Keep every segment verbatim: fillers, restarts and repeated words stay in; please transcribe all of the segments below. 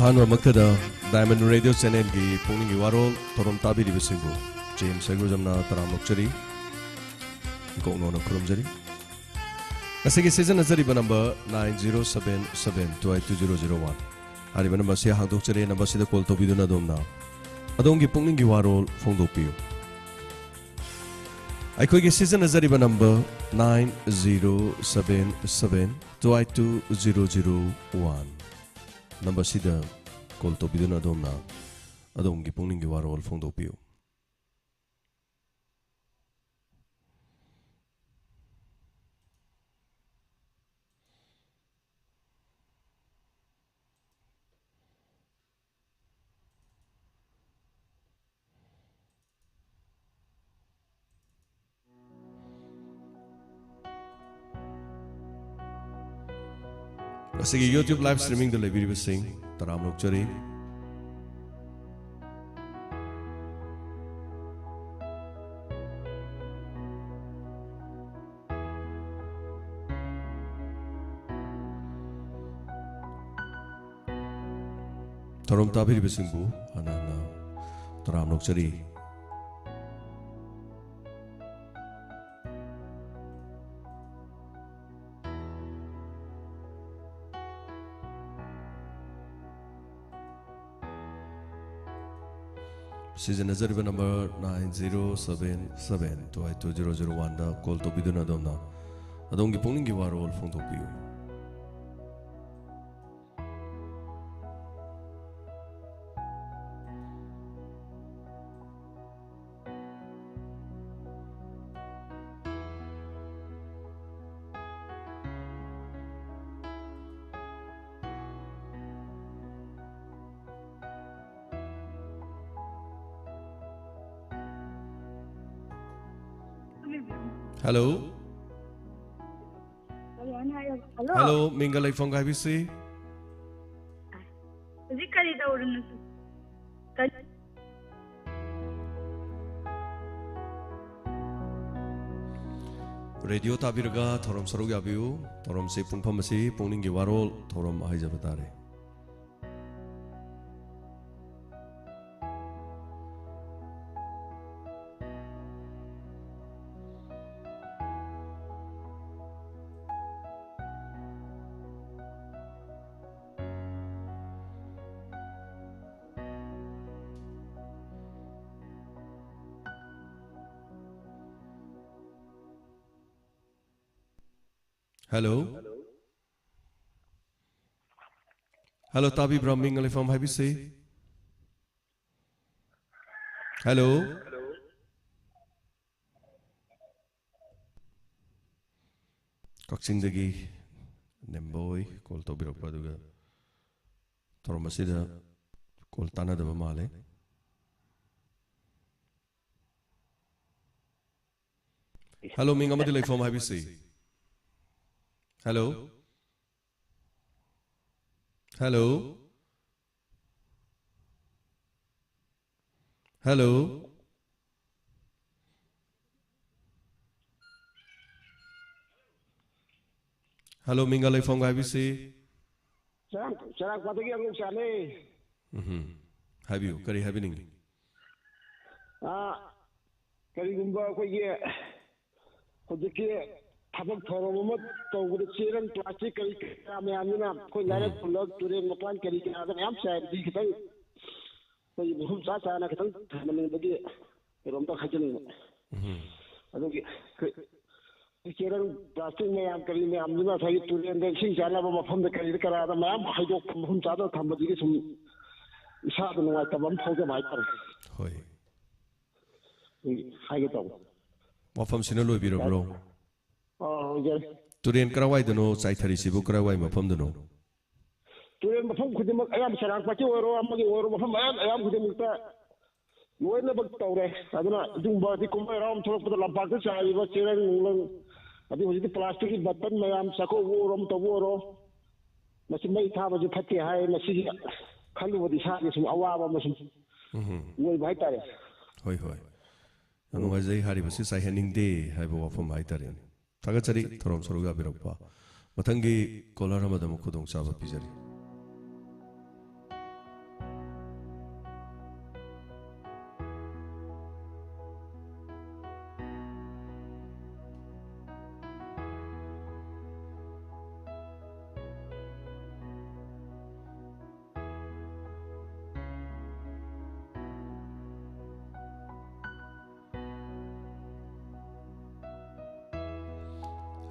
ꯑꯍꯥꯟꯕꯃꯛꯇꯗ Diamond Radio Channelꯒꯤ ꯄꯨꯛꯅꯤꯡꯒꯤ ꯋꯥꯔꯣꯜ ꯊꯧꯔꯝ ꯇꯥꯕꯤꯔꯤꯕꯁꯤꯡꯕꯨ James ꯁꯒꯣꯜꯕꯝꯅ ꯇꯔꯥꯝꯅ ꯑꯣꯛꯆꯔꯤ, ꯏꯀꯣꯛꯅꯣꯅ ꯈꯨꯔꯨꯝꯖꯔꯤ꯫ ꯉꯁꯤꯒꯤ ꯁꯤꯖꯤꯟꯅꯖꯔꯤꯕ number nine zero seven seven two eight two zero zero one꯫ ꯍꯥꯏꯔꯤꯕ number ꯑꯁꯤ ꯍꯥꯡꯗꯣꯛꯆꯔꯤ꯫ Number ꯑꯁꯤꯗ call ꯇꯧꯕꯤꯗꯨꯅ ꯑꯗꯣꯝꯅ ꯑꯗꯣꯝꯒꯤ ꯄꯨꯛꯅꯤꯡꯒꯤ ꯋꯥꯔꯣꯜ ꯐꯣꯡꯗꯣꯛꯄꯤꯌꯨ꯫ ꯑꯩꯈꯣꯏꯒꯤ ꯁꯤꯖꯤꯟꯅꯖꯔꯤꯕ number nine zero seven seven two eight two zero zero one꯫ Number ꯑꯁꯤꯗ call ꯇꯧꯕꯤꯗꯨꯅ ꯑꯗꯣꯝꯅ ꯑꯗꯣꯝꯒꯤ ꯄꯨꯛꯅꯤꯡꯒꯤ ꯋꯥꯔꯣꯜ ꯐꯣꯡꯗꯣꯛꯄꯤꯌꯨ꯫ ꯉꯁꯤꯒꯤ YouTube live streamingꯗ ꯂꯩꯕꯤꯔꯤꯕꯁꯤꯡ ꯇꯔꯥꯝꯅ ꯑꯣꯛꯆꯔꯤ꯫ ꯊꯧꯔꯝ ꯇꯥꯕꯤꯔꯤꯕꯁꯤꯡꯕꯨ ꯍꯟꯅ ꯍꯟꯅ ꯇꯔꯥꯝꯅ ꯑꯣꯛꯆꯔꯤ꯫ ꯁꯤꯖꯤꯟꯅꯖꯔꯤꯕ number nine zero seven seven two eight two zero zero oneꯗ call ꯇꯧꯕꯤꯗꯨꯅ ꯑꯗꯣꯝꯅ ꯑꯗꯣꯝꯒꯤ ꯄꯨꯛꯅꯤꯡꯒꯤ ꯋꯥꯔꯣꯜ ꯐꯣꯡꯗꯣꯛꯄꯤꯌꯨ꯫ Hello꯫ Hello, hello꯫ Hello, ꯃꯤꯡꯒ ꯂꯩꯐꯝꯒ ꯍꯥꯏꯕꯤꯁꯤ꯫ ꯍꯧꯖꯤꯛ ꯀꯔꯤ ꯇꯧꯔꯤꯅꯣ? ꯀꯔꯤ? Radio ꯇꯥꯕꯤꯔꯒ ꯊꯧꯔꯝ ꯁꯔꯨꯛ ꯌꯥꯕꯤꯌꯨ꯫ ꯊꯧꯔꯝꯁꯤ ꯄꯨꯡꯐꯝ ꯑꯁꯤ ꯄꯨꯛꯅꯤꯡꯒꯤ ꯋꯥꯔꯣꯜ ꯊꯧꯔꯝ ꯍꯥꯏꯖꯕ ꯇꯥꯔꯦ꯫ ꯍꯜꯂꯣ꯫ ꯍꯜꯂꯣ, ꯇꯥꯕꯤꯕ꯭ꯔꯥ? ꯃꯤꯡꯒ ꯂꯩꯐꯝ ꯍꯥꯏꯕꯤꯁꯤ꯫ ꯍꯜꯂꯣ꯫ ꯀꯛꯆꯤꯡꯗꯒꯤ ꯅꯦꯝꯕ ꯍꯣꯏ ꯀꯣꯜ ꯇꯧꯕꯤꯔꯛꯄ, ꯑꯗꯨꯒ ꯊꯧꯔꯝ ꯑꯁꯤꯗ ꯀꯣꯜ ꯇꯥꯟꯅꯗꯕ ꯃꯥꯜꯂꯦ꯫ ꯍꯜꯂꯣ, ꯃꯤꯡ ꯑꯃꯗꯤ ꯂꯩꯐꯝ ꯍꯥꯏꯕꯤꯁꯤ꯫ ꯍꯜꯂꯣ꯫ ꯍꯜꯂꯣ꯫ ꯍꯜꯂꯣ꯫ ꯍꯜꯂꯣ, ꯃꯤꯡꯒ ꯂꯩꯐꯝꯒ ꯍꯥꯏꯕꯤꯁꯤ꯫ ꯆꯔꯥꯡ-, ꯆꯔꯥꯡꯄꯥꯠꯇꯒꯤ ꯑꯉꯧ ꯆꯥꯅꯦ꯫ ꯎꯝ꯫ ꯍꯥꯏꯕꯤꯌꯨ, ꯀꯔꯤ ꯍꯥꯏꯕꯤꯅꯤꯡꯉꯤ? ꯑꯥ, ꯀꯔꯤꯒꯨꯝꯕ ꯑꯩꯈꯣꯏꯒꯤ ꯍꯧꯖꯤꯛꯀꯤ ꯊꯕꯛ ꯊꯧꯔꯝ ꯑꯃ ꯇꯧꯕꯗ ꯆꯦꯔꯪ, ꯄ꯭ꯂꯥꯁꯇꯤꯛ ꯀꯔꯤ ꯀꯔꯥ ꯃꯌꯥꯝꯁꯤꯅ ꯑꯩꯈꯣꯏ ꯂꯥꯏꯔꯛ ꯎꯝ꯫ ꯈꯨꯜꯂꯛ, ꯇꯨꯔꯦꯟ ꯃꯄꯥꯟ ꯀꯔꯤ ꯀꯔꯥꯗ ꯃꯌꯥꯝ ꯆꯥꯏꯕꯗꯤ ꯈꯤꯇꯪ ꯑꯩꯈꯣꯏꯒꯤ ꯃꯐꯝ ꯆꯥ ꯆꯥꯅ ꯈꯤꯇꯪ ꯊꯝꯍꯟꯅꯤꯡꯕꯒꯤ ꯀꯩꯅꯣꯝꯇ ꯍꯥꯏꯖꯅꯤꯡꯕ꯫ ꯎꯝ꯫ ꯑꯗꯨꯒꯤ ꯑꯩꯈꯣꯏ ꯆꯦꯔꯪ, ꯄ꯭ꯂꯥꯁꯇꯤꯛ ꯃꯌꯥꯝ ꯀꯔꯤ ꯃꯌꯥꯝꯗꯨꯅ ꯉꯁꯥꯏꯒꯤ ꯇꯨꯔꯦꯟꯗ ꯏꯁꯤꯡ ꯆꯥꯅꯕ ꯃꯐꯝꯗ ꯀꯔꯤꯗ ꯀꯔꯥꯗ ꯃꯌꯥꯝ ꯍꯩꯗꯣꯛꯄ, ꯃꯐꯝ ꯆꯥꯗꯅ ꯊꯝꯕꯗꯒꯤ ꯁꯨꯝ ꯏꯁꯥꯗ ꯅꯨꯡꯉꯥꯏꯇꯕ ꯑꯃ ꯐꯥꯎꯖꯕ ꯍꯥꯏꯇꯥꯔꯦ꯫ ꯍꯣꯏ꯫ ꯑꯗꯨꯒꯤ ꯍꯥꯏꯒꯦ ꯇꯧꯕ꯫ ꯋꯥꯐꯝꯁꯤꯅ ꯂꯣꯏꯕꯤꯔꯕ꯭ꯔꯣ? ꯑꯥ, ꯍꯧꯖꯔꯦ꯫ ꯇꯨꯔꯦꯟ ꯀꯔꯥꯏꯋꯥꯏꯗꯅꯣ ꯆꯥꯏꯊꯔꯤꯁꯤꯕꯨ? ꯀꯔꯥꯏꯋꯥꯏ ꯃꯐꯝꯗꯅꯣ? ꯇꯨꯔꯦꯟ ꯃꯐꯝ ꯈꯨꯗꯤꯡꯃꯛ, ꯑꯌꯥꯝꯕ ꯆꯔꯥꯡꯄꯥꯠꯀꯤ ꯑꯣꯏꯔꯣ, ꯑꯃꯒꯤ ꯑꯣꯏꯔꯣ, ꯃꯐꯝ ꯑꯌꯥꯝ-, ꯑꯌꯥꯝꯕ ꯈꯨꯗꯤꯡꯃꯛꯇ ꯂꯣꯏꯅꯃꯛ ꯇꯧꯔꯦ꯫ ꯑꯗꯨꯅ ꯑꯗꯨꯒꯨꯝꯕ ꯍꯥꯏꯗꯤ ꯀꯨꯝꯍꯩ ꯍꯔꯥꯎ ꯑꯃ ꯊꯣꯛꯂꯛꯄꯗ ꯂꯝꯄꯥꯛꯇ ꯆꯥꯏꯔꯤꯕ ꯆꯦꯔꯪ ꯅꯨꯡꯂꯪ, ꯑꯗꯩ ꯍꯧꯖꯤꯛꯇꯤ ꯄ꯭ꯂꯥꯁꯇꯤꯛꯀꯤ ꯕꯇꯟ ꯃꯌꯥꯝ, ꯆꯥꯛꯀꯧꯕ ꯑꯣꯏꯔꯣ, ꯑꯃ ꯇꯧꯕ ꯑꯣꯏꯔꯣ, ꯃꯁꯤ ꯃꯩ ꯊꯥꯕꯁꯨ ꯐꯠꯇꯦ ꯍꯥꯏ꯫ ꯃꯁꯤꯒꯤ ꯈꯜꯂꯨꯕꯗ ꯏꯁꯥꯒꯤ ꯁꯨꯝ ꯑꯋꯥꯕ ꯑꯃ ꯁꯨꯝ ꯎꯝ꯫ ꯑꯣꯏꯕ ꯍꯥꯏꯇꯥꯔꯦ꯫ ꯍꯣꯏ, ꯍꯣꯏ꯫ ꯌꯥꯝ ꯅꯨꯡꯉꯥꯏꯖꯩ꯫ ꯍꯥꯏꯔꯤꯕꯁꯤ ꯆꯥꯏꯍꯟꯅꯤꯡꯗꯦ ꯍꯥꯏꯕ ꯋꯥꯐꯝ ꯍꯥꯏꯇꯥꯔꯦꯅꯦ꯫ ꯊꯥꯒꯠꯆꯔꯤ ꯊꯧꯔꯝ ꯁꯔꯨꯛ ꯌꯥꯕꯤꯔꯛꯄ꯫ ꯃꯊꯪꯒꯤ ꯀꯣꯂꯔ ꯑꯃꯗ ꯑꯃꯨꯛ ꯈꯨꯗꯣꯡꯆꯥꯕ ꯄꯤꯖꯔꯤ꯫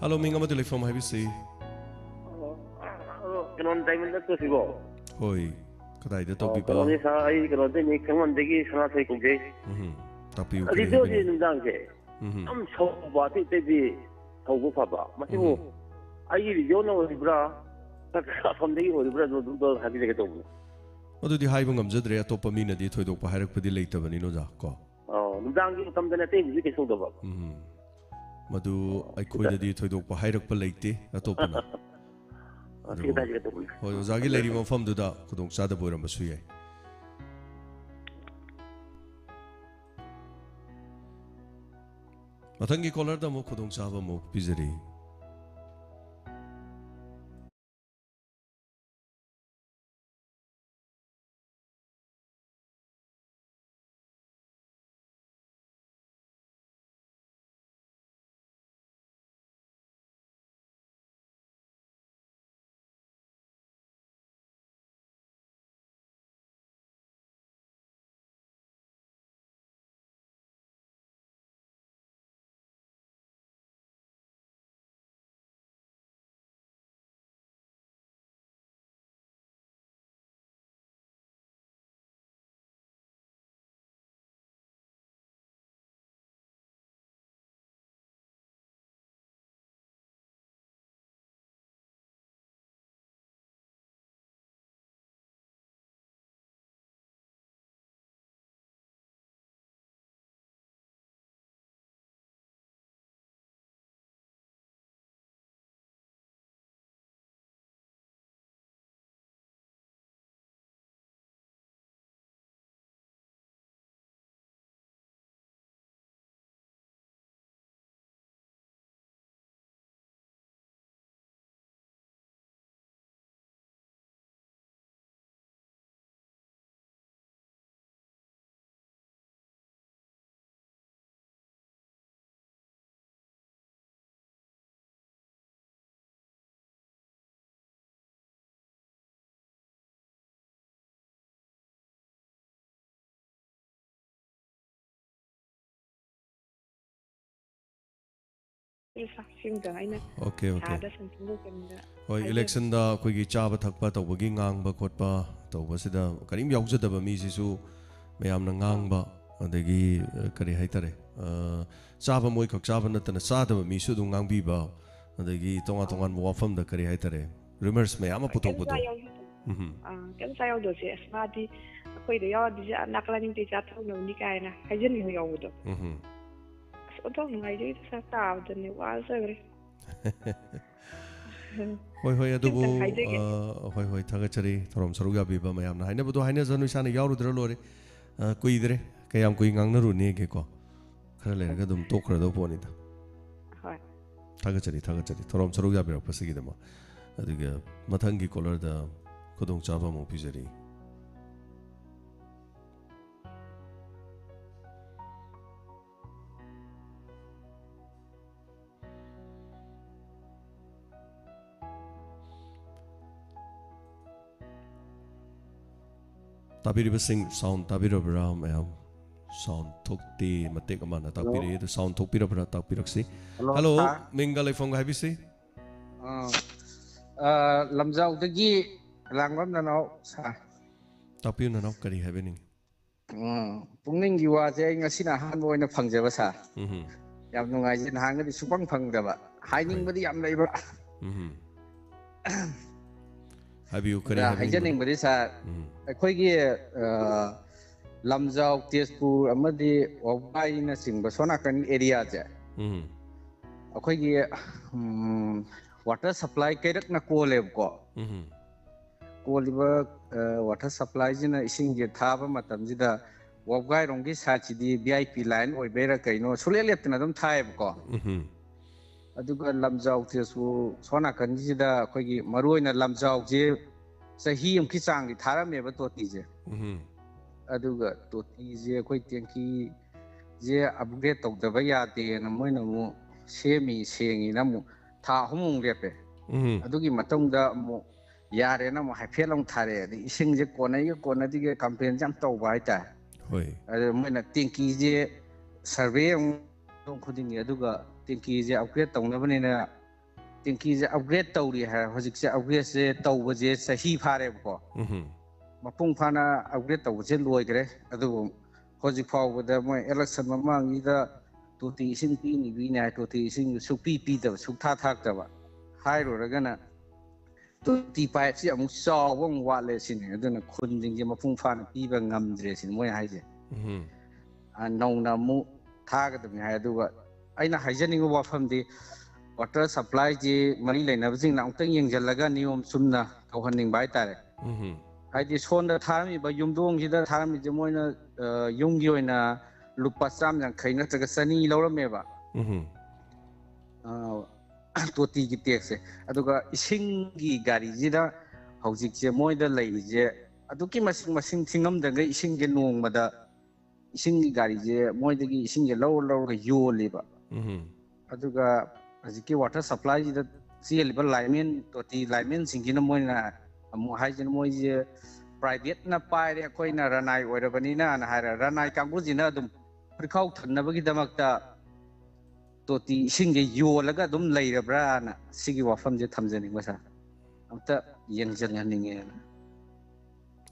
ꯍꯜꯂꯣ, ꯃꯤꯡ ꯑꯃꯗꯤ ꯂꯩꯐꯝ ꯍꯥꯏꯕꯤꯁꯤ꯫ ꯑꯗꯣ ꯀꯩꯅꯣ, ꯗꯥꯏꯃꯟ ꯅꯠꯇ꯭ꯔꯣ ꯁꯤꯕꯣ? ꯍꯣꯏ, ꯀꯗꯥꯏꯗ ꯑꯣ, ꯇꯧꯕꯤꯕ? ꯀꯩꯅꯣꯅꯦ ꯁꯥꯔ, ꯑꯩ ꯀꯩꯅꯣꯗꯩꯅꯦ, ꯈꯦꯡꯉꯣꯟꯗꯒꯤ ꯁꯅꯥꯊꯣꯏ ꯀꯧꯖꯩ꯫ ꯎꯝ, ꯇꯥꯛꯄꯤꯌꯨ, ꯀꯔꯤ ꯑꯗꯨꯗꯤ ꯍꯧꯖꯤꯛ ꯍꯥꯏꯕꯤꯅꯤꯡ- ꯅꯨꯡꯗꯥꯡꯁꯦ ꯎꯝ, ꯌꯥꯝ ꯁꯧꯕ, ꯑꯇꯩ ꯑꯇꯩꯗꯤ ꯁꯧꯕ ꯐꯕ, ꯃꯁꯤꯕꯨ ꯎꯝ꯫ ꯑꯩꯒꯤ ꯔꯦꯗꯤꯑꯣꯅ ꯑꯣꯏꯔꯤꯕ꯭ꯔꯥ, ꯅꯠꯇ꯭ꯔꯒ ꯑꯁꯣꯝꯗꯒꯤ ꯑꯣꯏꯔꯤꯕ꯭ꯔꯥ, ꯑꯗꯨ ꯑꯗꯨꯝꯇ ꯍꯥꯏꯕꯤꯔꯒꯦ ꯇꯧꯕꯅꯦ꯫ ꯑꯗꯨꯗꯤ ꯍꯥꯏꯕ ꯉꯝꯖꯗ꯭ꯔꯦ, ꯑꯇꯣꯞꯄ ꯃꯤꯅꯗꯤ ꯊꯣꯏꯗꯣꯛꯄ ꯍꯥꯏꯔꯛꯄꯗꯤ ꯂꯩꯇꯕꯅꯤꯅ, ꯑꯣꯖꯥ, ꯀꯣ? ꯑꯣ, ꯅꯨꯡꯗꯥꯡꯒꯤ ꯃꯇꯝꯗꯅꯦ, ꯑꯇꯩꯕꯨꯗꯤ ꯀꯩꯁꯨ ꯇꯧꯗꯕ꯫ ꯎꯝ, ꯃꯗꯨ ꯑꯩꯈꯣꯏꯗꯗꯤ ꯊꯣꯏꯗꯣꯛꯄ ꯍꯥꯏꯔꯛꯄ ꯂꯩꯇꯦ ꯑꯇꯣꯞꯄꯅ꯫ ꯑ, ꯁꯤ ꯈꯤꯇ ꯍꯥꯏꯖꯒꯦ ꯇꯧꯕꯅꯦ꯫ ꯍꯣꯏ, ꯑꯣꯖꯥꯒꯤ ꯂꯩꯔꯤꯕ ꯃꯐꯝꯗꯨꯗ ꯈꯨꯗꯣꯡ ꯆꯥꯗꯕ ꯑꯣꯏꯔꯝꯕꯁꯨ ꯌꯥꯏ꯫ ꯃꯊꯪꯒꯤ ꯀꯣꯂꯔꯗ ꯑꯃꯨꯛ ꯈꯨꯗꯣꯡꯆꯥꯕ ꯑꯃꯨꯛ ꯄꯤꯖꯔꯤ꯫ ꯁꯤꯝꯇꯪ ꯑꯩꯅ ꯑꯣꯀꯦ ꯑꯣꯀꯦ ꯁꯥꯔꯗ ꯁꯨꯝ ꯐꯣꯡꯗꯣꯛꯆꯅꯤꯡꯗꯅ ꯍꯣꯏ ꯍꯥꯏꯖꯕꯅꯤ꯫ ꯏꯂꯦꯛꯁꯟꯗ ꯑꯩꯈꯣꯏꯒꯤ ꯆꯥꯕ ꯊꯛꯄ ꯇꯧꯕꯒꯤ ꯉꯥꯡꯕ ꯈꯣꯠꯄ ꯇꯧꯕꯁꯤꯗ ꯀꯔꯤꯝ ꯌꯥꯎꯖꯗꯕ ꯃꯤꯁꯤꯁꯨ ꯃꯌꯥꯝꯅ ꯉꯥꯡꯕ ꯑꯗꯒꯤ ꯑ, ꯀꯔꯤ ꯍꯥꯏꯇꯥꯔꯦ ꯑ, ꯆꯥꯕ ꯃꯣꯏꯈꯛ ꯆꯥꯕ ꯅꯠꯇꯅ ꯆꯥꯗꯕ ꯃꯤꯁꯨ ꯑꯗꯨꯝ ꯉꯥꯡꯕꯤꯕ ꯑꯗꯒꯤ ꯇꯣꯉꯥꯟ ꯇꯣꯉꯥꯟꯕ ꯋꯥꯐꯝꯗ ꯀꯔꯤ ꯍꯥꯏꯇꯥꯔꯦ ꯔꯤꯃꯔꯁ ꯃꯌꯥꯝ ꯑꯃ ꯄꯨꯊꯣꯛꯄꯗꯣ ꯆꯥ ꯌꯥꯎꯗꯕ ꯎꯝ ꯑꯥ, ꯀꯩꯝ ꯆꯥ ꯌꯥꯎꯗꯕꯁꯦ ꯑꯁ ꯃꯥꯗꯤ ꯑꯩꯈꯣꯏꯗ ꯌꯥꯎꯔꯗꯤ ꯁꯤ ꯅꯥꯀꯜ ꯑꯅꯤꯗꯩ ꯆꯥꯊꯣꯛꯅꯕꯅꯤ ꯀꯥꯏꯅ ꯍꯥꯏꯖꯟꯕ ꯌꯥꯎꯕꯗꯣ꯫ ꯎꯝ ꯑꯁ ꯑꯣꯟꯊꯣꯛ ꯅꯨꯡꯉꯥꯏꯖꯩꯗ ꯁꯥꯔ ꯇꯥꯕꯗꯅꯦ ꯋꯥꯖꯈ꯭ꯔꯦ꯫ ꯍꯣꯏ ꯍꯣꯏ ꯑꯗꯨꯕꯨ ꯁꯤꯝꯇꯪ ꯍꯥꯏꯖꯒꯦ꯫ ꯑ, ꯍꯣꯏ ꯍꯣꯏ ꯊꯥꯒꯠꯆꯔꯤ ꯊꯧꯔꯝ ꯁꯔꯨꯛ ꯌꯥꯕꯤꯕ ꯃꯌꯥꯝꯅ ꯍꯥꯏꯅꯕꯗꯣ ꯍꯥꯏꯅꯖꯅꯨ ꯏꯁꯥꯅ ꯌꯥꯎꯔꯨꯗ꯭ꯔ ꯂꯣꯏꯔꯦ꯫ ꯑ, ꯀꯨꯏꯗ꯭ꯔꯦ ꯀꯌꯥꯝ ꯀꯨꯏ ꯉꯥꯡꯅꯔꯨꯅꯦꯒꯦꯀꯣ ꯈꯔ ꯂꯩꯔꯒ ꯑꯗꯨꯝ ꯇꯣꯛꯈ꯭ꯔꯗꯧ ꯄꯣꯠꯅꯤꯗ꯫ ꯍꯣꯏ꯫ ꯊꯥꯒꯠꯆꯔꯤ ꯊꯥꯒꯠꯆꯔꯤ ꯊꯧꯔꯝ ꯁꯔꯨꯛ ꯌꯥꯕꯤꯔꯛꯄꯁꯤꯒꯤꯗꯃꯛ꯫ ꯑꯗꯨꯒ ꯃꯊꯪꯒꯤ ꯀꯣꯂꯔꯗ ꯈꯨꯗꯣꯡꯆꯥꯕ ꯑꯃꯨꯛ ꯄꯤꯖꯔꯤ꯫ ꯇꯥꯕꯤꯔꯤꯕꯁꯤꯡ ꯁꯥꯎꯟ ꯇꯥꯕꯤꯔꯕ꯭ꯔꯥ ꯃꯌꯥꯝ? ꯁꯥꯎꯟ ꯊꯣꯛꯇꯦ꯫ ꯃꯇꯦꯛ ꯑꯃꯅ ꯇꯥꯛꯄꯤꯔꯛꯏ ꯑꯗꯨ ꯁꯥꯎꯟ ꯊꯣꯛꯄꯤꯔꯕ꯭ꯔꯥ ꯇꯥꯛꯄꯤꯔꯛꯁꯤ꯫ ꯍꯜꯂꯣ, ꯍꯜꯂꯣ, ꯁꯥꯔ꯫ ꯃꯤꯡꯒ ꯂꯩꯐꯝꯒ ꯍꯥꯏꯕꯤꯁꯤ꯫ ꯑꯥ, ꯑꯥ, ꯂꯝꯖꯥꯎꯗꯒꯤ ꯂꯥꯡꯕꯝ ꯅꯅꯥꯎ ꯁꯥꯔ꯫ ꯇꯥꯛꯄꯤꯌꯨ ꯅꯅꯥꯎ ꯀꯔꯤ ꯍꯥꯏꯕꯤꯅꯤꯡ? ꯎꯝ, ꯄꯨꯛꯅꯤꯡꯒꯤ ꯋꯥꯁꯦ ꯑꯩ ꯉꯁꯤꯅ ꯑꯍꯥꯟꯕ ꯑꯣꯏꯅ ꯐꯪꯖꯕ ꯁꯥꯔ꯫ ꯎꯝ ꯌꯥꯝ ꯅꯨꯡꯉꯥꯏꯖꯩ, ꯅꯍꯥꯟꯒꯗꯤ ꯁꯨꯐꯪ ꯐꯪꯗꯕ꯫ ꯍꯥꯏꯅꯤꯡꯕꯗꯤ ꯌꯥꯝ ꯂꯩꯕ꯫ ꯎꯝ ꯍꯥꯏꯕꯤꯌꯨ ꯀꯔꯤ ꯑꯗ ꯍꯥꯏꯕꯤꯅꯤꯡꯕ? ꯍꯥꯏꯖꯅꯤꯡꯕꯗꯤ ꯁꯥꯔ, ꯎꯝ ꯑꯩꯈꯣꯏꯒꯤ ꯑꯥ, ꯂꯝꯖꯥꯎ, ꯇꯦꯖꯄꯨꯔ ꯑꯃꯗꯤ ꯋꯥꯕꯒꯥꯏꯅꯆꯤꯡꯕ ꯁꯣꯝ ꯅꯥꯀꯟꯒꯤ ꯑꯦꯔꯤꯌꯥꯁꯦ ꯎꯝ ꯑꯩꯈꯣꯏꯒꯤ ꯎꯝ, ꯋꯥꯇꯔ ꯁꯄ꯭ꯂꯥꯏ ꯀꯩꯔꯛꯅ ꯀꯣꯜꯂꯦꯕꯀꯣ꯫ ꯎꯝ ꯀꯣꯜꯂꯤꯕ ꯑ, ꯋꯥꯇꯔ ꯁꯄ꯭ꯂꯥꯏꯁꯤꯅ ꯏꯁꯤꯡꯁꯦ ꯊꯥꯕ ꯃꯇꯝꯁꯤꯗ ꯋꯥꯕꯒꯥꯏꯔꯣꯝꯒꯤ ꯁꯥꯏꯠꯁꯤꯗꯤ ꯚꯤ ꯑꯥꯏ ꯄꯤ ꯂꯥꯏꯟ ꯑꯣꯏꯕꯩꯔꯥ ꯀꯩꯅꯣ ꯁꯨꯡꯂꯦꯞ ꯂꯦꯞꯇꯅ ꯑꯗꯨꯝ ꯊꯥꯏꯌꯦꯕꯀꯣ꯫ ꯎꯝ ꯑꯗꯨꯒ ꯂꯝꯖꯥꯎ ꯇꯦꯖꯄꯨꯔ ꯁꯣꯝ ꯅꯥꯀꯟꯒꯤꯁꯤꯗ ꯑꯩꯈꯣꯏꯒꯤ ꯃꯔꯨꯑꯣꯏꯅ ꯂꯝꯖꯥꯎꯁꯦ ꯆꯍꯤ ꯑꯃꯒꯤ ꯆꯥꯡꯗꯤ ꯊꯥꯔꯝꯃꯦꯕ ꯇꯣꯇꯤꯁꯦ꯫ ꯎꯝ ꯑꯗꯨꯒ ꯇꯣꯇꯤꯁꯦ ꯑꯩꯈꯣꯏ ꯇꯦꯡꯀꯤꯁꯦ ꯑꯞꯒ꯭ꯔꯦꯗ ꯇꯧꯗꯕ ꯌꯥꯗꯦꯅ ꯃꯣꯏꯅ ꯑꯃꯨꯛ ꯁꯦꯝꯃꯤ ꯁꯦꯡꯉꯤꯅ ꯑꯃꯨꯛ ꯊꯥ ꯑꯍꯨꯝꯃꯨꯛ ꯂꯦꯞꯄꯦ꯫ ꯎꯝ ꯑꯗꯨꯒꯤ ꯃꯇꯨꯡꯗ ꯑꯃꯨꯛ ꯌꯥꯔꯦꯅ ꯑꯃꯨꯛ ꯍꯥꯏꯐꯦꯠ ꯑꯃꯨꯛ ꯊꯥꯔꯛꯑꯦ꯫ ꯑꯗꯩ ꯏꯁꯤꯡꯁꯦ ꯀꯣꯟꯅꯩꯒ ꯀꯣꯟꯅꯗꯦꯒ ꯀꯝꯄ꯭ꯂꯦꯟꯁꯦ ꯌꯥꯝ ꯇꯧꯕ ꯍꯥꯏꯇꯥꯔꯦ꯫ ꯍꯣꯏ ꯑꯗ ꯃꯣꯏꯅ ꯇꯦꯡꯀꯤꯁꯦ ꯁꯔꯚꯦ ꯑꯃꯨꯛ ꯌꯨꯝꯊꯣꯡ ꯈꯨꯗꯤꯡꯒꯤ, ꯑꯗꯨꯒ ꯇꯦꯡꯀꯤꯁꯦ ꯑꯞꯒ꯭ꯔꯦꯗ ꯇꯧꯅꯕꯅꯤꯅ ꯇꯦꯡꯀꯤꯁꯦ ꯑꯞꯒ꯭ꯔꯦꯗ ꯇꯧꯔꯤ ꯍꯥꯏ꯫ ꯍꯧꯖꯤꯛꯁꯦ ꯑꯞꯒ꯭ꯔꯦꯗꯁꯦ ꯇꯧꯕꯁꯦ ꯆꯍꯤ ꯐꯥꯔꯦꯕꯀꯣ꯫ ꯎꯝ꯫ ꯃꯄꯨꯡ ꯐꯥꯅ ꯑꯞꯒ꯭ꯔꯦꯗ ꯇꯧꯕꯁꯦ ꯂꯣꯏꯈ꯭ꯔꯦ꯫ ꯑꯗꯨꯕꯨ ꯍꯧꯖꯤꯛ ꯐꯥꯎꯕꯗ ꯃꯣꯏ ꯏꯂꯦꯛꯁꯟ ꯃꯃꯥꯡꯁꯤꯗ ꯇꯣꯇꯤ ꯏꯁꯤꯡ ꯄꯤꯅꯤ ꯄꯤꯅꯤ ꯍꯥꯏ, ꯇꯣꯇꯤ ꯏꯁꯤꯡ ꯁꯨꯛꯄꯤ ꯄꯤꯗꯕ, ꯁꯨꯛꯊꯥ ꯊꯥꯛꯇꯕ꯫ ꯍꯥꯏꯔꯨꯔꯒꯅ ꯇꯣꯇꯤ ꯄꯥꯏꯞꯁꯤ ꯑꯃꯨꯛ ꯆꯥꯎꯕ ꯑꯃꯨꯛ ꯋꯥꯠꯂꯦ ꯁꯤꯅꯤ꯫ ꯑꯗꯨꯅ ꯈꯨꯟꯁꯤꯡꯁꯦ ꯃꯄꯨꯡ ꯐꯥꯅ ꯄꯤꯕ ꯉꯝꯗ꯭ꯔꯦ ꯁꯤꯅꯤ ꯃꯣꯏ ꯍꯥꯏꯁꯦ꯫ ꯎꯝ꯫ ꯑ, ꯅꯧꯅ ꯑꯃꯨꯛ ꯊꯥꯒꯗꯕꯅꯤ ꯍꯥꯏ꯫ ꯑꯗꯨꯒ ꯑꯩꯅ ꯍꯥꯏꯖꯅꯤꯡꯕ ꯋꯥꯐꯝꯗꯤ, ꯋꯥꯇꯔ ꯁꯄ꯭ꯂꯥꯏꯁꯤ ꯃꯔꯤ ꯂꯩꯅꯕꯁꯤꯡꯅ ꯑꯃꯨꯛꯇꯪ ꯌꯦꯡꯁꯤꯜꯂꯒ ꯅꯤꯌꯣꯝ ꯆꯨꯝꯅ ꯇꯧꯍꯟꯅꯤꯡꯕ ꯍꯥꯏꯇꯥꯔꯦ꯫ ꯎꯝ꯫ ꯍꯥꯏꯗꯤ ꯁꯣꯝꯗ ꯊꯥꯔꯝꯃꯤꯕ, ꯌꯨꯝꯗꯣꯡꯁꯤꯗ ꯊꯥꯔꯝꯃꯤꯁꯦ ꯃꯣꯏꯅ, ꯑ, ꯌꯨꯝꯒꯤ ꯑꯣꯏꯅ ꯂꯨꯄꯥ ꯆꯥꯝ ꯌꯥꯡꯈꯩ ꯅꯠꯇ꯭ꯔꯒ ꯆꯅꯤ ꯂꯧꯔꯝꯃꯦꯕ꯫ ꯎꯝ꯫ ꯑ, ꯇꯣꯇꯤꯒꯤ ꯇꯦꯛꯁꯁꯦ꯫ ꯑꯗꯨꯒ ꯏꯁꯤꯡꯒꯤ ꯒꯥꯔꯤꯁꯤꯗ ꯍꯧꯖꯤꯛꯁꯦ ꯃꯣꯏꯗ ꯂꯩꯔꯤꯁꯦ ꯑꯗꯨꯛꯀꯤ ꯃꯁꯤꯡ, ꯃꯁꯤꯡ ꯊꯤꯉꯝꯗꯈꯩ ꯏꯁꯤꯡꯁꯦ ꯅꯣꯡꯃꯗ ꯏꯁꯤꯡꯒꯤ ꯒꯥꯔꯤꯁꯦ ꯃꯣꯏꯗꯒꯤ ꯏꯁꯤꯡꯁꯦ ꯂꯧꯔ ꯂꯧꯔꯒ ꯌꯣꯜꯂꯤꯕ꯫ ꯎꯝ꯫ ꯑꯗꯨꯒ ꯍꯧꯖꯤꯛꯀꯤ ꯋꯥꯇꯔ ꯁꯄ꯭ꯂꯥꯏꯁꯤꯗ ꯆꯦꯜꯂꯤꯕ ꯂꯥꯏꯟꯃꯦꯟ, ꯇꯣꯇꯤ ꯂꯥꯏꯟꯃꯦꯟꯁꯤꯡꯁꯤꯅ ꯃꯣꯏꯅ ꯑꯃꯨꯛ ꯍꯥꯏꯁꯤꯅ ꯃꯣꯏꯁꯦ ꯄ꯭ꯔꯥꯏꯚꯦꯠꯅ ꯄꯥꯏꯔꯦ, ꯑꯩꯈꯣꯏꯅ ꯔꯅꯥꯏ ꯑꯣꯏꯔꯕꯅꯤꯅ ꯍꯥꯏꯔ ꯔꯅꯥꯏ ꯀꯥꯡꯕꯨꯁꯤꯅ ꯑꯗꯨꯝ ꯐꯨꯔꯤꯈꯥꯎ ꯊꯟꯅꯕꯒꯤꯗꯃꯛꯇ ꯇꯣꯇꯤ ꯏꯁꯤꯡꯁꯦ ꯌꯣꯜꯂꯒ ꯑꯗꯨꯝ ꯂꯩꯔꯕ꯭ꯔꯥꯅ ꯁꯤꯒꯤ ꯋꯥꯐꯝꯁꯦ ꯊꯝꯖꯅꯤꯡꯕ ꯁꯥꯔ꯫ ꯑꯝꯇ ꯌꯦꯡꯁꯤꯟꯍꯟꯅꯤꯡꯉꯦꯅ꯫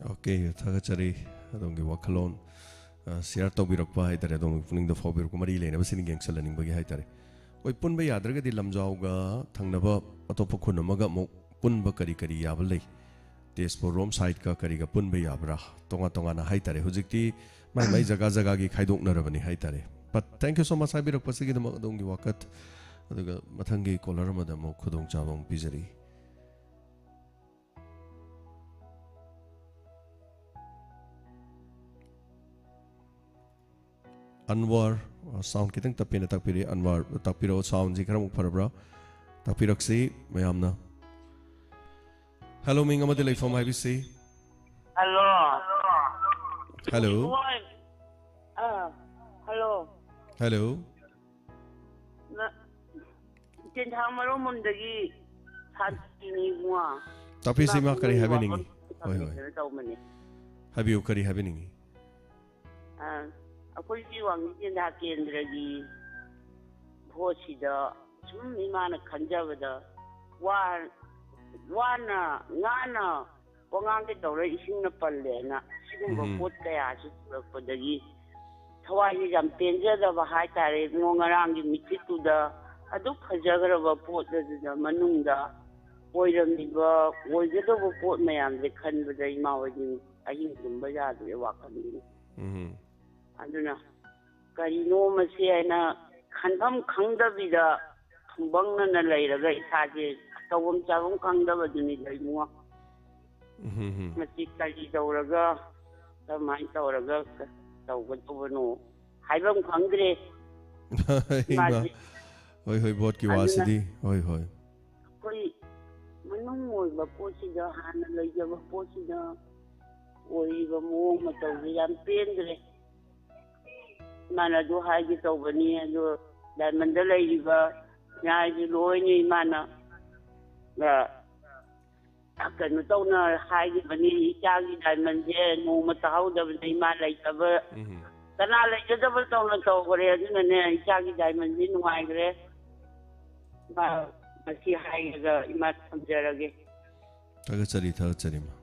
ꯑꯣꯀꯦ, ꯊꯥꯒꯠꯆꯔꯤ ꯑꯗꯣꯝꯒꯤ ꯋꯥꯈꯜꯂꯣꯟ, ꯑ, ꯁꯤꯌꯥꯔ ꯇꯧꯕꯤꯔꯛꯄ ꯍꯥꯏꯇꯥꯔꯦ, ꯑꯗꯣꯝꯒꯤ ꯄꯨꯛꯅꯤꯡꯗ ꯐꯥꯎꯕꯤꯔꯛꯄ ꯃꯔꯤ ꯂꯩꯅꯕꯁꯤꯡ ꯌꯦꯡꯁꯤꯜꯍꯟꯅꯤꯡꯕꯒꯤ ꯍꯥꯏꯇꯥꯔꯦ꯫ ꯍꯣꯏ, ꯄꯨꯟꯕ ꯌꯥꯗ꯭ꯔꯒꯗꯤ ꯂꯝꯖꯥꯎꯒ ꯊꯪꯅꯕ ꯑꯇꯣꯞꯄ ꯈꯨꯟ ꯑꯃꯒ ꯑꯃꯨꯛ ꯄꯨꯟꯕ ꯀꯔꯤ ꯀꯔꯤ ꯌꯥꯕ ꯂꯩ? ꯇꯦꯖꯄꯨꯔ ꯔꯣꯝ ꯁꯥꯏꯠꯀ ꯀꯔꯤꯒ ꯄꯨꯟꯕ ꯌꯥꯕ꯭ꯔꯥ? ꯇꯣꯉꯥꯟ ꯇꯣꯉꯥꯟꯅ ꯍꯥꯏꯇꯥꯔꯦ꯫ ꯍꯧꯖꯤꯛꯇꯤ ꯃꯥꯏ ꯃꯥꯏ ꯖꯒꯥ ꯖꯒꯥꯒꯤ ꯈꯥꯏꯗꯣꯛꯅꯔꯕꯅꯤ ꯍꯥꯏꯇꯥꯔꯦ꯫ But thank you so much ꯍꯥꯏꯕꯤꯔꯛꯄꯁꯤꯒꯤꯗꯃꯛ ꯑꯗꯣꯝꯒꯤ ꯋꯥꯀꯠ꯫ ꯑꯗꯨꯒ ꯃꯊꯪꯒꯤ ꯀꯣꯂꯔ ꯑꯃꯗ ꯑꯃꯨꯛ ꯈꯨꯗꯣꯡꯆꯥꯕ ꯑꯃꯨꯛ ꯄꯤꯖꯔꯤ꯫ ꯑꯟꯋꯔ, ꯑ, ꯁꯥꯎꯟ ꯈꯤꯇꯪ ꯇꯞꯄꯦꯅ ꯇꯥꯛꯄꯤꯔꯤ꯫ ꯑꯟꯋꯔ, ꯇꯥꯛꯄꯤꯔꯛꯑꯣ, ꯁꯥꯎꯟꯁꯤ ꯈꯔꯃꯨꯛ ꯐꯔꯕ꯭ꯔꯥ? ꯇꯥꯛꯄꯤꯔꯛꯁꯤ ꯃꯌꯥꯝꯅ꯫ ꯍꯦꯂꯣ, ꯃꯤꯡ ꯑꯃꯗꯤ ꯂꯩꯐꯝ ꯍꯥꯏꯕꯤꯁꯤ꯫ ꯍꯜꯂꯣ꯫ ꯍꯜꯂꯣ꯫ ꯍꯣꯏ꯫ ꯑꯥ, ꯍꯜꯂꯣ꯫ ꯍꯜꯂꯣ꯫ ꯅ-, ꯇꯦꯟꯊꯥ ꯃꯔꯣꯝ ꯃꯨꯟꯗꯒꯤ ꯁꯥꯟꯇꯤꯅꯤ ꯏꯕꯨꯡꯉꯣ꯫ ꯇꯥꯛꯄꯤꯁꯤ ꯏꯃꯥ, ꯀꯔꯤ ꯏꯃꯥꯒꯤ ꯍꯥꯏꯕꯤꯅꯤꯡꯉꯤ? ꯋꯥꯐꯝ ꯍꯣꯏ, ꯍꯣꯏ꯫ ꯊꯝꯖꯒꯦꯅ ꯇꯧꯕꯅꯤ꯫ ꯍꯥꯏꯕꯤꯌꯨ, ꯀꯔꯤ ꯍꯥꯏꯕꯤꯅꯤꯡꯉꯤ? ꯑꯥ, ꯑꯩꯈꯣꯏꯒꯤ ꯋꯥꯡꯖꯤꯡ ꯇꯦꯟꯊꯥ ꯀꯦꯟꯗ꯭ꯔꯒꯤ ꯄꯣꯠꯁꯤꯗ ꯁꯨꯝ ꯏꯃꯥꯅ ꯈꯟꯖꯕꯗ ꯋꯥ-, ꯋꯥꯅ ꯉꯥꯅ ꯋꯥꯉꯥꯡꯒꯦ ꯇꯧꯔ ꯏꯁꯤꯡꯅ ꯄꯜꯂꯦꯅ ꯁꯤꯒꯨꯝꯕ ꯎꯝ꯫ ꯄꯣꯠ ꯀꯌꯥꯁꯤ ꯎꯔꯛꯄꯗꯒꯤ ꯊꯋꯥꯏꯁꯦ ꯌꯥꯝ ꯄꯦꯟꯖꯗꯕ ꯍꯥꯏꯇꯥꯔꯦ꯫ ꯏꯕꯨꯡꯉꯣ, ꯉꯔꯥꯡꯒꯤ ꯃꯤꯠꯊꯤꯠꯇꯨꯗ ꯑꯗꯨꯛ ꯐꯖꯈ꯭ꯔꯕ ꯄꯣꯠ ꯑꯗꯨꯗ ꯃꯅꯨꯡꯗ ꯑꯣꯏꯔꯝꯃꯤꯕ, ꯑꯣꯏꯒꯗꯧꯕ ꯄꯣꯠ ꯃꯌꯥꯝꯁꯦ ꯈꯟꯕꯗ ꯏꯃꯥ ꯍꯣꯏꯗꯤ ꯑꯍꯤꯡ ꯇꯨꯝꯕ ꯌꯥꯗ꯭ꯔꯦ ꯋꯥꯈꯜꯗꯤ꯫ ꯎꯝ꯫ ꯑꯗꯨꯅ ꯀꯔꯤꯅꯣ ꯃꯁꯤ ꯍꯥꯏꯅ ꯈꯟꯐꯝ ꯈꯪꯗꯕꯤꯗ ꯈꯨꯡꯕꯪꯅꯅ ꯂꯩꯔꯒ ꯏꯁꯥꯁꯦ ꯇꯧꯐꯝ ꯆꯥꯐꯝ ꯈꯪꯗꯕꯗꯨꯅꯤꯗ ꯏꯕꯨꯡꯉꯣ꯫ ꯎꯝ꯫ ꯃꯁꯤ ꯀꯔꯤ ꯇꯧꯔꯒ, ꯀꯔꯝꯍꯥꯏꯅ ꯇꯧꯔꯒ ꯇꯧꯒꯗꯧꯕꯅꯣ ꯍꯥꯏꯐꯝ ꯈꯪꯗ꯭ꯔꯦ꯫ ꯏꯃꯥ꯫ ꯃꯥꯁꯦ ꯍꯣꯏ, ꯍꯣꯏ, ꯚꯣꯠꯀꯤ ꯑꯗꯨꯅ ꯋꯥꯁꯤꯗꯤ꯫ ꯍꯣꯏ, ꯍꯣꯏ꯫ ꯑꯩꯈꯣꯏ ꯃꯅꯨꯡ ꯑꯣꯏꯕ ꯄꯣꯠꯁꯤꯗ, ꯍꯥꯟꯅ ꯂꯩꯖꯕ ꯄꯣꯠꯁꯤꯗ ꯑꯣꯏꯔꯤꯕ ꯃꯑꯣꯡ ꯃꯇꯧꯁꯦ ꯌꯥꯝ ꯄꯦꯟꯗ꯭ꯔꯦ꯫ ꯏꯃꯥꯅ ꯑꯗꯨ ꯍꯥꯏꯒꯦ ꯇꯧꯕꯅꯤ, ꯑꯗꯣ ꯗꯥꯏꯃꯟꯗ ꯂꯩꯔꯤꯕ ꯉꯥꯏꯁꯦ ꯂꯣꯏꯅ ꯏꯃꯥꯅ, ꯑ, ꯀꯩꯅꯣ ꯇꯧꯅ ꯍꯥꯏꯈꯤꯕꯅꯤ, "ꯏꯆꯥꯒꯤ ꯗꯥꯏꯃꯟꯁꯦ ꯅꯣꯡꯃ ꯇꯥꯍꯧꯗꯕꯅꯦ ꯏꯃꯥ ꯂꯩꯇꯕ, ꯎꯝ꯫ ꯀꯅꯥ ꯂꯩꯖꯗꯕ ꯇꯧꯅ ꯇꯧꯈ꯭ꯔꯦ꯫ ꯑꯗꯨꯅꯅꯦ ꯏꯆꯥꯒꯤ ꯗꯥꯏꯃꯟꯁꯦ ꯅꯨꯡꯉꯥꯏꯈ꯭ꯔꯦ꯫ ꯏꯃꯥ, ꯃꯁꯤ ꯍꯥꯏꯔꯒ ꯏꯃꯥ ꯊꯝꯖꯔꯒꯦ"꯫ ꯊꯥꯒꯠꯆꯔꯤ, ꯊꯥꯒꯠꯆꯔꯤ, ꯏꯃꯥ꯫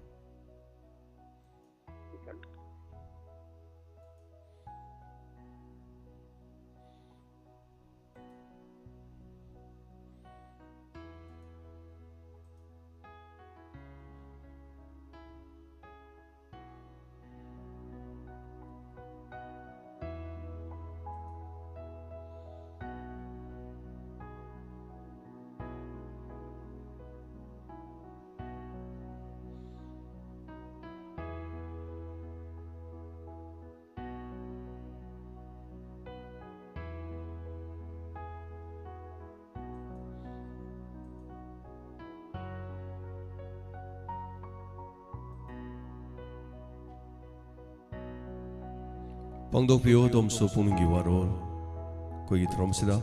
ꯐꯣꯡꯗꯣꯛꯄꯤꯌꯨ ꯑꯗꯣꯝꯁꯨ ꯄꯨꯛꯅꯤꯡꯒꯤ ꯋꯥꯔꯣꯜ ꯑꯩꯈꯣꯏꯒꯤ ꯊꯧꯔꯝꯁꯤꯗ꯫